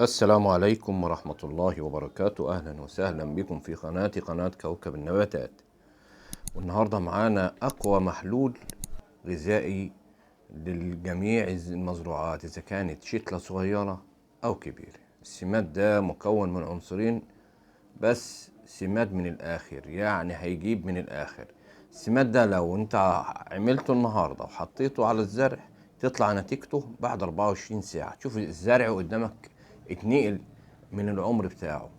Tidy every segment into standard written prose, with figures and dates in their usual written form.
السلام عليكم ورحمة الله وبركاته. أهلا وسهلا بكم في قناة كوكب النباتات. والنهاردة معانا أقوى محلول غذائي للجميع المزروعات، إذا كانت شتلة صغيرة أو كبيرة. السماد ده مكون من عنصرين بس، سماد من الآخر، يعني هيجيب من الآخر. السماد ده لو انت عملته النهاردة وحطيته على الزرع تطلع نتيجته بعد 24 ساعة. تشوف الزرع قدامك اتنقل من العمر بتاعه،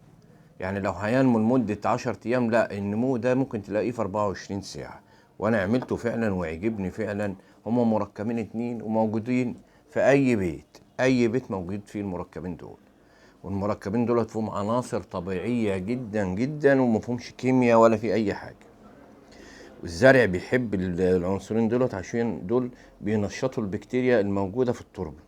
يعني لو هينمو لمدة 10 أيام، لا، النمو ده ممكن تلاقيه في 24 ساعة. وأنا عملته فعلا وعجبني فعلا. هما مركبين 2 وموجودين في أي بيت، أي بيت موجود فيه المركبين دول. والمركبين دول فيهم عناصر طبيعية جدا جدا ومفهومش كيمياء ولا في أي حاجة. والزرع بيحب العنصرين دولت عشان دول بينشطوا البكتيريا الموجودة في التربة.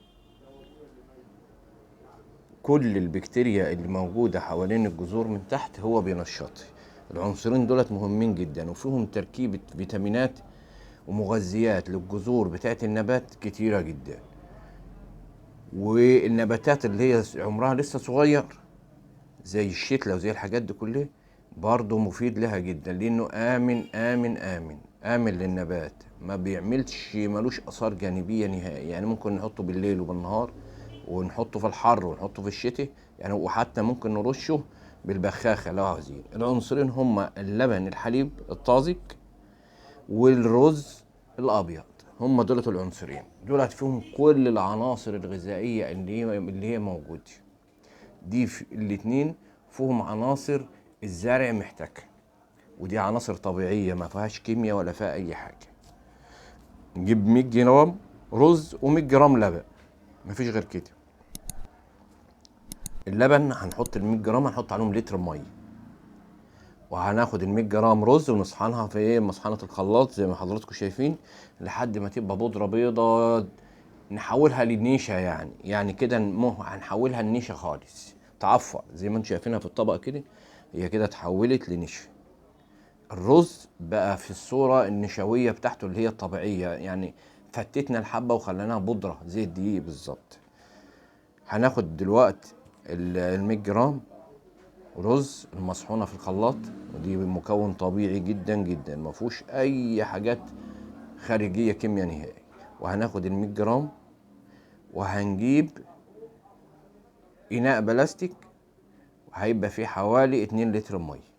كل البكتيريا اللي موجودة حوالين الجذور من تحت هو بينشطها. العنصرين دولت مهمين جدا، وفيهم تركيبة فيتامينات ومغذيات للجذور بتاعت النبات كتيرة جدا. والنباتات اللي هي عمرها لسه صغير زي الشتلة وزي الحاجات دي كلها برضه مفيد لها جدا، لأنه آمن آمن آمن آمن للنبات، ما بيعملش، ملوش آثار جانبية نهائي. يعني ممكن نحطه بالليل وبالنهار، ونحطه في الحر ونحطه في الشتاء، يعني وحتى ممكن نرشه بالبخاخة لو عاوزين. العنصرين هما اللبن الحليب الطازج والرز الأبيض، هما دولت العنصرين دولت فيهم كل العناصر الغذائية اللي هي موجودة دي. في الاتنين فيهم عناصر الزرع محتاجها، ودي عناصر طبيعية ما فيهاش كيمياء ولا فيها أي حاجة. نجيب 100 جرام رز و100 جرام لبن، مفيش غير كده. اللبن هنحط ال 100 جرام، هنحط عليهم لتر مية، وهناخد ال 100 جرام رز ونطحنها في مطحنه الخلاط زي ما حضراتكم شايفين لحد ما تبقى بودره بيضاء، نحولها لنيشه، يعني كده هنحولها لنيشه خالص، تعفر زي ما انتم شايفينها في الطبق كده، هي كده اتحولت لنشا. الرز بقى في الصورة النشويه بتاعته اللي هي الطبيعية، يعني فتتنا الحبة وخليناها بودره زي الدقيق بالظبط. هناخد دلوقتي ال 100 جرام رز المطحونه في الخلاط، ودي مكون طبيعي جدا جدا ما فيهوش اي حاجات خارجية كيمياء نهائي. وهناخد ال 100 جرام وهنجيب اناء بلاستيك وهيبقى فيه حوالي 2 لتر مية،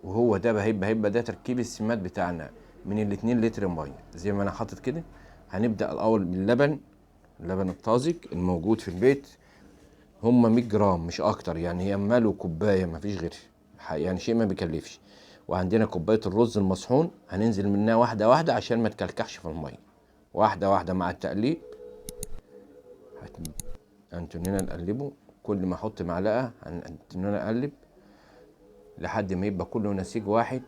وهو ده هيبقى ده تركيب السماد بتاعنا من ال 2 لتر مية زي ما انا حاطط كده. هنبدا الاول باللبن، اللبن الطازج الموجود في البيت، هم 100 جرام مش اكتر، يعني هي ماله كوباية ما فيش غير، يعني شيء ما بيكلفش. وعندنا كوباية الرز المطحون هننزل منها واحدة واحدة عشان ما تكلكحش في المية، واحدة واحدة مع التقليب. هنتنينا نقلبه، كل ما احط معلقه هنتنينا نقلب لحد ما يبقى كله نسيج واحد.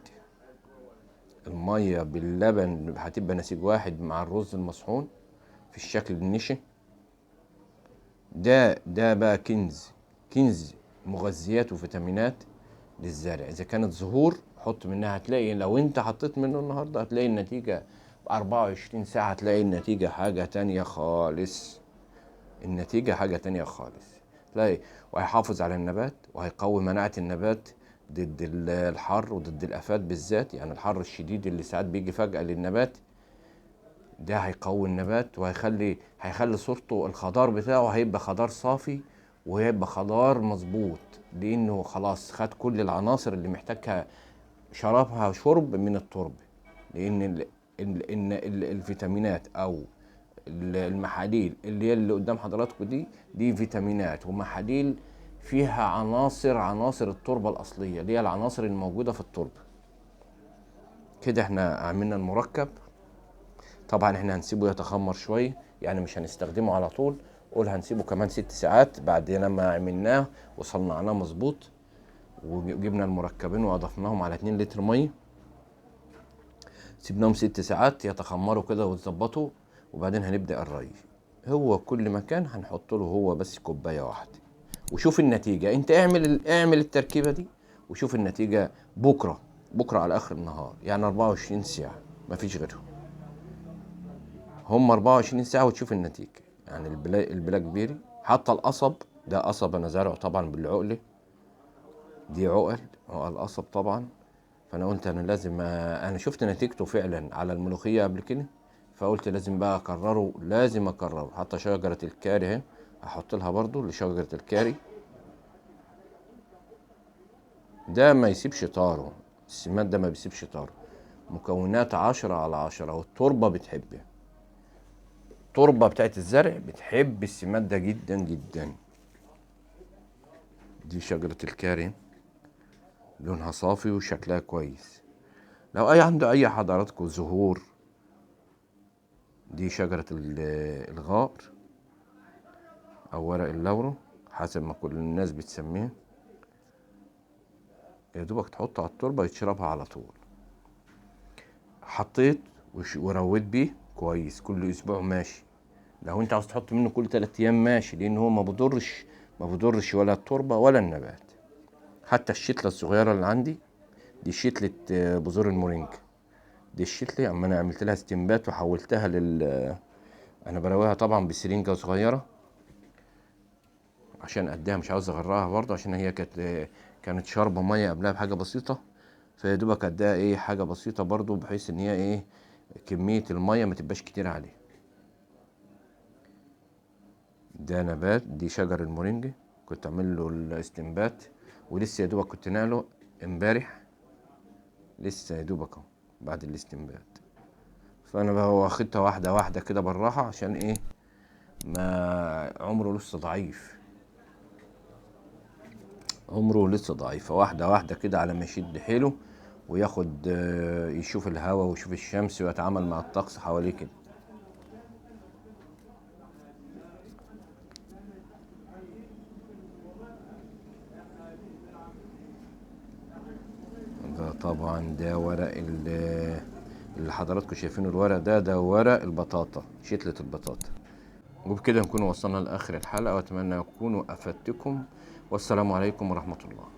المية باللبن هتبقى نسيج واحد مع الرز المطحون في الشكل النشا ده. ده بقى كنز، كنز مغذيات وفيتامينات للزرع. اذا كانت زهور حط منها، هتلاقي لو انت حطيت منه النهارده هتلاقي النتيجة 24 ساعة، هتلاقي النتيجة حاجة تانية خالص، النتيجة حاجة تانية خالص. تلاقي وهيحافظ على النبات وهيقوي مناعة النبات ضد الحر وضد الآفات بالذات، يعني الحر الشديد اللي ساعات بيجي فجأة للنبات ده هيقوي النبات، وهيخلي صورته الخضار بتاعه هيبقى خضار صافي وهيبقى خضار مظبوط، لأنه خلاص خد كل العناصر اللي محتاجها، شربها شرب من التربة. لأن الفيتامينات أو المحاليل اللي هي اللي قدام حضراتكم دي فيتامينات ومحاليل فيها عناصر التربة الأصلية اللي هي العناصر الموجودة في التربة. كده احنا عملنا المركب. طبعا احنا هنسيبه يتخمر شوية، يعني مش هنستخدمه على طول، قول هنسيبه كمان 6 ساعات بعد لما عملناه وصنعناه مظبوط وجبنا المركبين واضفناهم على 2 لتر مية، سيبناهم 6 ساعات يتخمروا كده ويتظبطوا، وبعدين هنبدأ الري. هو كل مكان هنحط له هو بس كوباية واحدة، وشوف النتيجة. انت اعمل التركيبة دي وشوف النتيجة بكرة، بكرة على اخر النهار، يعني 24 ساعة مفيش غيرهم، هم 24 ساعة وتشوف النتيجة. يعني البلاك بيري حتى القصب ده قصب انا زارعه طبعا بالعقله، دي عقل قصب طبعا. فانا قلت انا لازم، انا شفت نتيجته فعلا على الملوخية قبل كده، فقلت لازم بقى اكرره، لازم اكرره. حتى شجرة الكاري اهي هحط لها برضو لشجرة الكاري. ده ما يسيبش طاره، السماد ده ما بيسيبش طاره. مكونات 10 على 10، والتربه بتحبه، التربة بتاعت الزرع بتحب السماد ده جدا جدا. دي شجرة الكاري لونها صافي وشكلها كويس. لو اي عنده اي حضراتكم زهور، دي شجرة الغار او ورق اللورو حسب ما كل الناس بتسميه، يا دوبك تحطه على التربة يتشربها على طول. حطيت ورويت بيه كويس كل اسبوع ماشي. لو انت عاوز تحط منه كل 3 ايام ماشي، لان هو ما بيضرش ولا التربة ولا النبات. حتى الشتلة الصغيرة اللي عندي دي شتلة بذور المورينجا، دي الشتلة اما انا عملت لها استنبات وحولتها لل، انا برويها طبعا بسرنجة صغيرة عشان قدها، مش عاوز اغرقها برضه عشان هي كانت شاربة مية قبلها بحاجة بسيطة، فيا دوبك قدها ايه حاجة بسيطة برضه، بحيث ان هي ايه كمية المية ما تبقاش كتير عليها. ده نبات، دي شجر المورينجا كنت عامل له الاستنبات، ولسه يا دوبك كنت نقله امبارح، لسه يا دوبك اهو بعد الاستنبات. فانا بقى واخدتها واحدة واحدة كده بالراحة عشان ايه ما عمره لسه ضعيف، عمره لسه ضعيف، فواحدة واحدة كده على ما يشد حيله وياخد، يشوف الهواء ويشوف الشمس ويتعامل مع الطقس حواليه كده. ده طبعا ده ورق اللي حضراتكم شايفينه، الورق ده، ده ورق البطاطا، شتلة البطاطا. وبكده نكون وصلنا لآخر الحلقة، وأتمنى أكون أفدتكم، والسلام عليكم ورحمة الله.